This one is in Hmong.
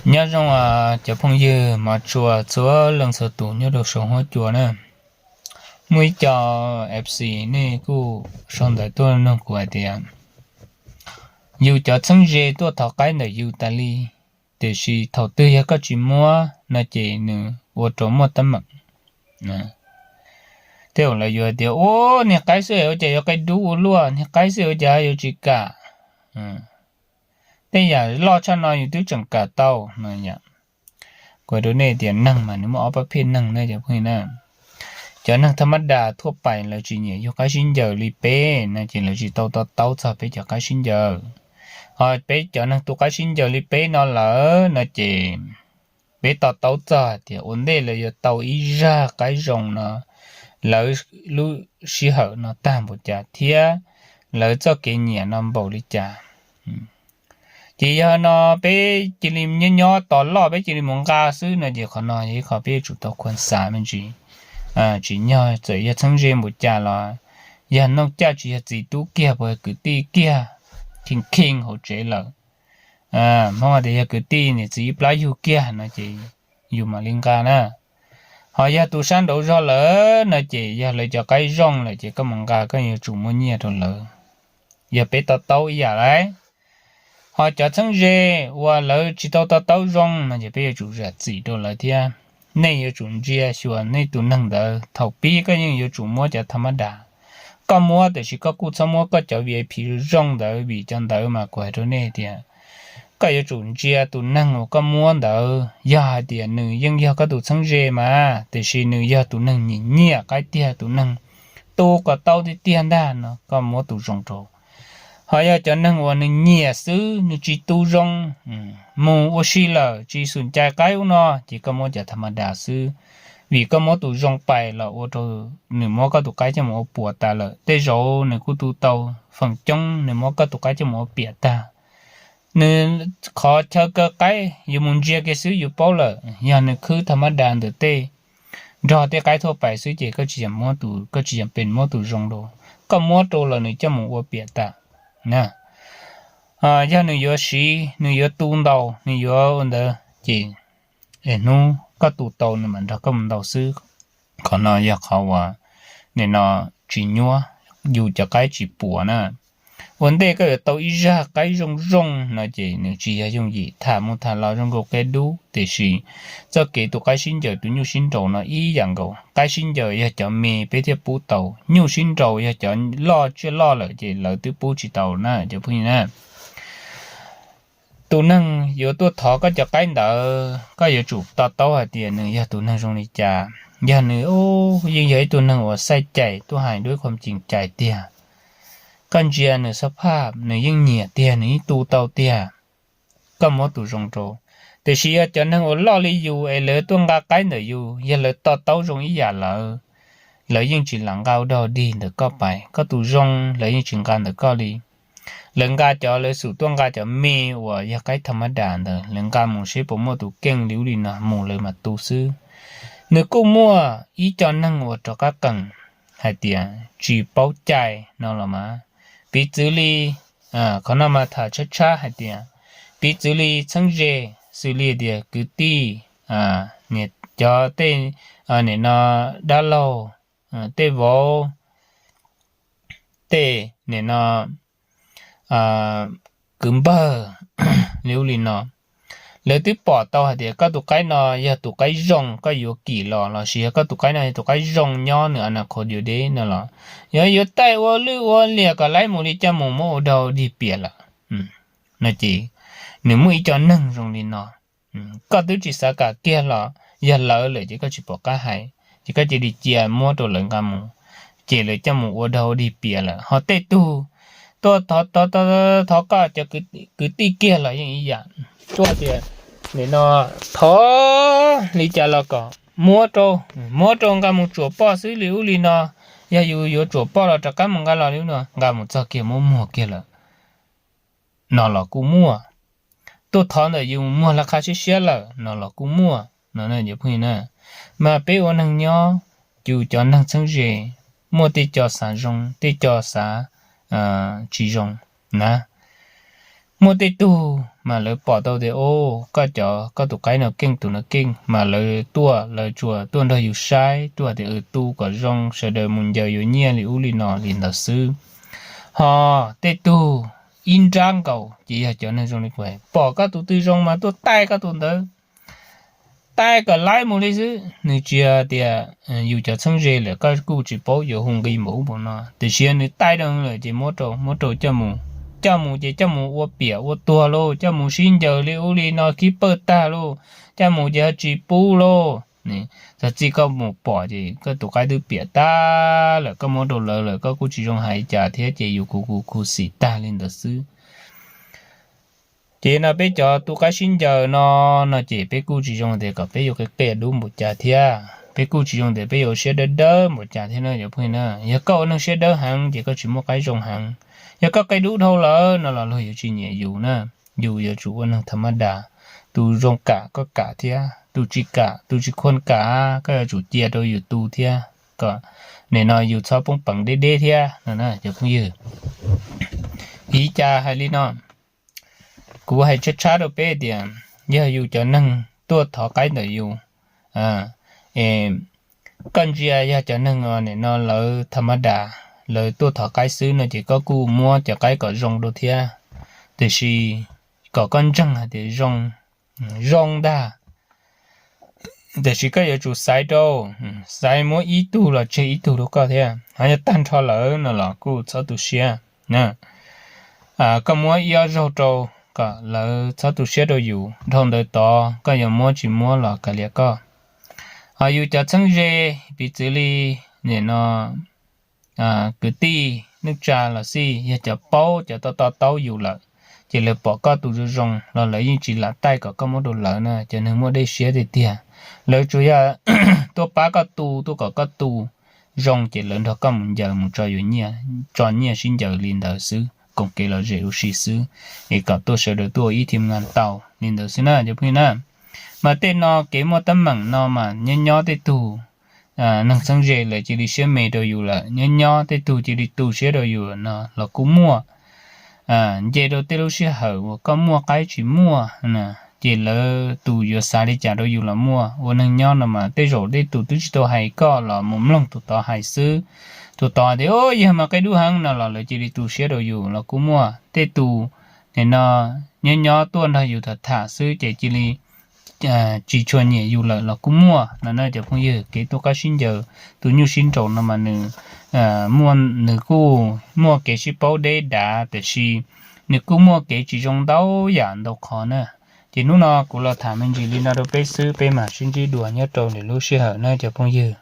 Nyob zoo cov phooj ywg mov tshua txhua leej txhua tus nyob rau saum huab cua na. Muaj ib co F C nej kuj sau ntawv tuaj nug kuv hais tias yus cov txheeb ze tuaj thov qaib ntawm yus tas li, tiam sis thaum twg yog koj tsis muab no ces nws ua rau muaj teeb meem. Tej zaum lawv yuav hais tias ua niag qaib xwb ua cas yuav qaib dub ua luaj, niag qaib xwb ua cas yuav tsis kam. Tej yam loj tshaj no yus twb tseem kam tau no. Kuv hais rau nej tias neeg mas nws muaj ob pab phej neeg na cov phooj ywg na. Cov neeg thaj mab das thuaj pais lawv tsis nyiam yug qaib sib ncaws li peb no ces lawv tsis tau to taub txog peb cov qaib sib ncaws. Ho peb cov neeg tu qaib sib ncaws li peb no lawm no ces peb to taub txog tias ua ntej lawv yuav tau ib zaj qaib zoo no, lawv lub sij hawm no tag npaum cas thiab lawv txoj kev nyiam no npaum li cas. Ces yog no peb cia li nyob nyob tos loj peb cia li mus nqa xwb no ces qhov no yog ib qho peb yuav tsum tau khuam xav me ntsis. Tsim nyog txawm yog txheeb ze npaum cas los yog noj caj tsis yog txiv tub kiag puas kwv tij kiag kheej kheej hauv tsev lawm. Hmoob tias yog kwv tij niam txiv ib plab yug kiag no ces yus mam li nqa na. Ho yog tus sab nraud zog lawm no ces yog lawv cov qaib zoo lawm ces koj mus nqa koj yuav tsum muab nyiaj rau lawv. Yog peb to taub ib yam lauj. Ho cov txheeb ze uas lawv tsis tau to taub zoo no ces peb yuav tsum zam txim rau lawv thiab. Nej yuav tsum ntsia xyuas nej tus neeg ntawd, thaum pib koj yeej yuav tsum muab cov thaj mab das. Koj muab tiam sis koj kuj txhob muab koj cov V I P zoo ntawd vim cov ntawd mas kuv hais rau nej tias koj yuav tsum ntsia tus neeg uas koj muab ntawd, yog hais tias nws yeej yog koj tus txheeb ze mas tiam sis nws yog tus neeg nyiam nyiam qaib tiag, tus neeg tu kom tau tiag tiag ntag no koj muab tus zoo rau. Ho yog cov neeg uas nws nyiam xwb nws tsis tu zoo, mus ua si lawm tsis xum cai qaib ub no ces koj muab cov thaj mab das xwb. Vim koj muab tus zoo pais los ua rau nws muab koj tus qaib coj mus ua puas tas lawm, tej zaum nws kuj tu tau feem coob nws muab koj tus qaib coj mus ua piam tag. Nws qhov chaw kaw qaib yus mus ntsia kiag xwb yus paub lawm, yog nws khwb thaj mab das ntawm tej nrog tej qaib thuaj pais xwb ces koj tsis muab tus, koj tsis yeem pes muab tus zoo rau, koj muab rau los nws coj mus ua piam tas. Yog nws yuav siv nws yuav tu ntau nws yuav ua ntawd ces hnub koj tu tau nws mam nrog koj mus ntau xwb. Qhov no yog qhov uas nim no tsis nyuaj, yus cov qaib tsis puas na. Ua ntej koj yuav tau ib zaj qaib zoo zoo no ces nws tsis yog yooj yim, tham mus tham los zoo nkaus qia dub, tiam sis txoj kev tus qaib sib ncaws tus nyuj sib nraus no ib yam nkaus. Qaib sib ncaws yog cov me peb thiaj pub tau, nyuj sib nraus yog cov loj tsiaj loj lawm ces lawv twb pub tsis tau na cov phooj ywg na. Tus neeg yuav tuaj thov koj cov qaib ntawd koj yuav tsum to taub hais tias nws yog tus neeg zoo li cas. Yog nws yeej yog ib tug neeg uas xaij cais tuaj hais dua qhov cees cais tiag, koj ntsia nws xab phaj nws yeej nyiam tiag nws yeej tu tau tiag, koj muab tus zoo rau. Tiam sis yog cov neeg uas loj li yus es lawv tuaj nqa qaib ntawm yus, yog lawv to taub zoo ib yam lawm, lawv yeej tsis lam nqa ua dog dig ntawm koj pais, koj tus zoo lawv yeej tsis nqa ntawm koj li. Lawv nqa cov, lawv xum tuaj nqa cov me uas yog qaib thaj mab das ntawd, lawv nqa mus seb puas muaj tus keej li ub li no mus lawv mam tu xwb. Nws kuj muaj ib co neeg uas rov qab qees hais tias tsis paub cai no los mas, piv txwv li, qhov no mas tham tshab tshab hais tias, piv txwv li txheeb ze, xws li tias kwv tij, niam cov tej, nim no dab laug, tej vauv, tej nim no kwv npawg li ub li no, lawv twb pom tau hais tias koj tus qaib no yog tus qaib zoo koj yuav kim los, lossis yog koj tus qaib no yog tus qaib zoo nyob nws a na qhov diu deb no los, yog yuav taij ua lwj ua liam kom laib mus li coj mus muab ua dog dig piam lawm no ces nws muaj ib co neeg zoo li no. Koj twb tsis xav kam kiag los yog lawv lawm ces koj tsis pom qab hais, ces koj cia li cia muab rau lawv nqa mus, ces lawv coj mus ua dog ua dig piam lawm. Ho tej tug tuaj thov koj cov kwv tij kiag los yeej ib yam, tuaj tias nim no thov li cas los kom muab rau, muab rau nqa mus tsuam poj xwb li ub li no, yog yus yuav tsuam poj los rov qab mus nqa los li ub no, nqa mus txog kiag muab muag kiag lawm no los kuj muaj. Tuaj thov ntawm yus muag laj qha siab siab lawm no los kuj muaj no cov phooj ywg na. Mas peb ua neeg nyob, yus cov neeg txheeb ze muaj tej co xav zoo tej co xav tsis zoo na. Muaj tej tug mas lawv pom tau tias, o, koj cov, koj tus qaib no keej tus no keej, mas lawv tuaj, lawv tsuas tuaj nrog yus saib, tuaj tias, u, tu kom zoo, sawv daws mus ncaws yuav nyiaj li ub li no li ntawd xwb. Ho tej tug ib nrab nkaus ces yog cov neeg zoo li kuv, pom koj tus twg zoo mas tuaj taij koj tus ntawd, taij kom laib mus li xwb. Nws tsis tias, yus cov txheeb ze lawm koj kuj tsis paub yuav hu nqi npaum ub npaum no, tiam sis nws taij rau lawm ces muab rau, muab rau coj mus. Coj mus ces coj mus ua piam ua tuag lauj, coj mus sib ncaws li ub li no khib pawj tag lauj, coj mus ces ho tsis pub lauj. Txog txij koj mus pom ces koj tus qaib twb piam tag lawm, koj muab rau lawv lawm koj kuj tsis zoo hais cas thiab, ces yus kuj khuv xim tag li ntawd xwb. Ces no peb cov tu qaib sib ncaws no, no ces peb kuj tsis zoo tias kom peb yuav qia qia dub npaum cas thiab, peb kuj tsis zoo tias peb yuav siab dawb dawb npaum cas thiab na cov phooj ywg na. Yog koj ua neeg siab dawb heev ces koj tsis muaj qaib zoo heev. Yog koj qia dub dhau lawm no los luag yuav tsis nyiam yus na. Yus yuav tsum ua neeg tha mab das, tus zoo kam koj kam thiab, tus tsis kam, tus tsis khuam kam koj yuav tsum cia rau yus tu thiab, kom nim no yus txhob poob peev deb deb thiab no cov phooj ywg. Vim li cas hais li no? Kuv hais tshab tshab rau peb tias, yog yus cov neeg tuaj thov qaib ntawm yus, koj ntsia yog cov neeg nim no lawv tha mab das, lawv tuaj thov qaib xwb no ces koj kuj muab cov qaib kom zoo rau thiab. Tiam sis kom koj ntseeg hais tias zoo, zoo ntag, tiam sis koj yuav tsum xaiv rau, xaiv muab ib tug los tseg ib tug rau koj thiab. Ho yog tag nrho lawm no los kuj txhob tu siab. Koj muab ib ob zaug rau kom lawv txhob tu siab rau yus, dhau ntawd tod koj yuav muab tsis muab los kav liam koj. Ho yus cov txheeb ze, piv txwv li nim no kwv tij neej tsa los xij, yog cov paub cov to to taub yus lawm, ces lawv pom koj tu zoo zoo los lawv yeej tsis lam taij kom koj muab rau lawv na. Cov neeg muaj dej siab tiag tiag, lawv tsuas yog tuaj pab koj tu, tuaj kom koj tu zoo ces lawv nrog koj mus ncaws mus tso, tso nyiaj sib ncaws li ntawd xwb, koom kev lom zem ua si xwb, es kom tuaj sawv daws tuaj ua ib thim ngas tau li ntawd xwb na cov phooj ywg na. Mas tej no kev muaj teeb meem no mas nyob nyob tej tug neeg txheeb ze lawv cia li siab me rau yus lawm, nyob nyob tej tug cia li tu siab rau yus no los kuj muaj. Nce rau tej lub sij hawm uas koj muaj qaib tsis muaj, ces lawv tus yuav xav li cas rau yus los muaj. Ua neeg nyob no mas tej zaum tej tus twb tsis tau hais koj los mus mloog tus tod hais xwb. Tus tod tias, o, yog mas qaib dub heev no los lawv cia li tu siab rau yus los kuj muaj. Tej tus nim no nyob nyob tuaj nrog yus tham tham xwb ces cia li tsis tshua nyiam yus lawm los kuj muaj no na cov phooj ywg. Kev tu qaib sib ncaws, tu nyuj sib nraus no mas nws, nws kuj muaj kev sib paub deb dav, tiam sis nws kuj muaj kev tsis zoo ntau yam ntau qhov na. Ces hnub no kuv los tham me ntsis li no rau peb xwb, peb mam sib ntsib dua nyob rau lwm lub sij hawm na cov phooj ywg.